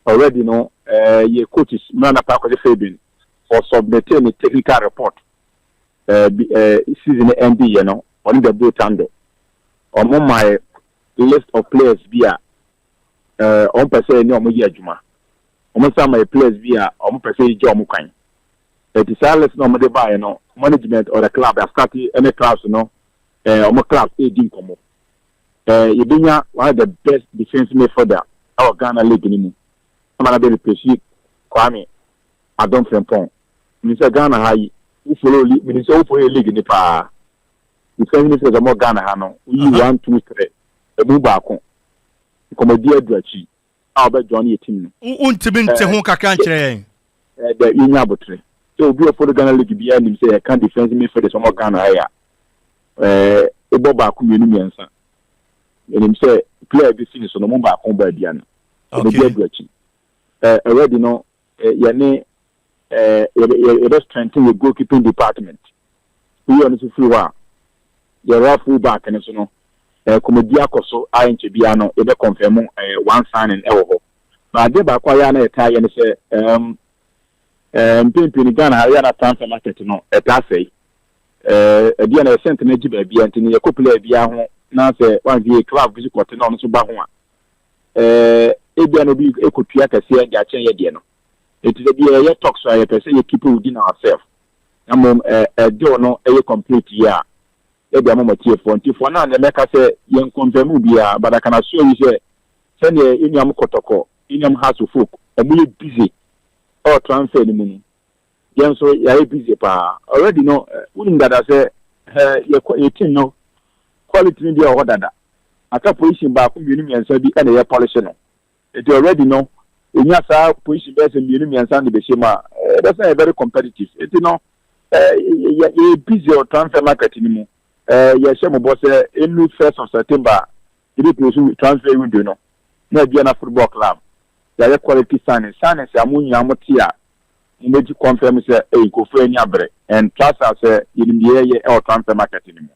Already no, yɛ coaches Mmerana Paakɔgye Fabian for submitting ne technical report season end yɛ no, ɔne the boat ando ɔmo ma list of players bi a ɔmo pɛ sɛ ɛne ɔmo yɛ adwuma. Ɔmo nsa ma yɛ players bi a ɔmo pɛ sɛ yɛgye ɔmo kwan. Ɛti saa list na ɔmo de baeɛ no, management or the club astart ɛne clubs no, ɔmo clubs ɛredi nkɔmɔ. Yɛbɛnya one of the best defensive midfielder ɛwɔ Ghana league ni mu ama na bɛ replace Kwame Adom Frimpong. Mene sɛ Ghana ha yi, wofollow league, mene sɛ wofollow league ni paa, defensive midfielder ɔmo Ghana ha no, woyi one, two, three, emu baako nkɔmɔdi adu akyi a ɔbɛ join yɛ team no. Wontumi nte ho kakra nkyerɛ yɛn? Ɛdɛ yɛnya abotire sɛ obi a follow Ghana league biara nim sɛ yɛka defensive midfielders ɔmo Ghana ha yi a, wobɔ baako, mmienu, mmiɛnsa, yɛnim sɛ player bi si ne so no, mo baako ba aduane nkɔmɔdi adu akyi. Already no, yɛne yɛbɛ strengthen yɛ goalkeeping department. Woyi ɔno nso firi hɔ a, yɛwɔ full back no so no, kɔmɔdi akɔ so a nkyɛ biara no yɛbɛ confirm one signing ɛwɔ hɔ. Na adeɛ baako a yɛ a na yɛtaa yɛ no sɛ mpempem no, Ghana ha yɛ na transfer market no ɛtaa sɛe. Ɛdeɛ na yɛsɛnt no agye baabi a, nti no yɛkɔ player biara ho na sɛ wanhwɛ yɛ club bi so kɔte na ɔno nso ba ho a, ebia na obi ekotua kɛseɛ de akyɛn yɛ deɛ no. Eti sɛ bi yɛyɛ talks a, yɛpɛ sɛ yɛ keep it within ourselves, na mmom deal no ɛyɛ complete yi a, yɛde ama mɔtiefoɔ. Ntifoɔ no a mɛka sɛ yɛn confirm biara, but I can assure you sɛ sɛdeɛ enuam Kɔtɔkɔ, enuam Hearts of Oak, ɔmo yɛ busy ɛwɔ transfer no mu no, yɛn nso yɛayɛ busy paa already no. Wonim dada sɛ yɛ yɛ team no quality no deɛ wɔ hɔ dada, aka position baako, mmienu, mmiɛnsa bi ɛna yɛ polish no. Eti already no, enya saa position bɛyɛ sɛ mmienu, mmiɛnsa de bɛhyɛ mu a, ɛbɛsɛ yɛ very competitive. Eti no, yɛ yɛ busy wɔ transfer market no mu. Yɛhyɛ mo bɔ sɛ enu 1st of September yɛde close transfer window no na Aduana Football Club yɛayɛ quality signing, signings a mo nyinaa mo te a, mo bɛgye confirm sɛ ɛyɛ nkurɔfoɔ ani abere and trust us sɛ yɛnim deɛ yɛyɛ ɛwɔ transfer market no mu.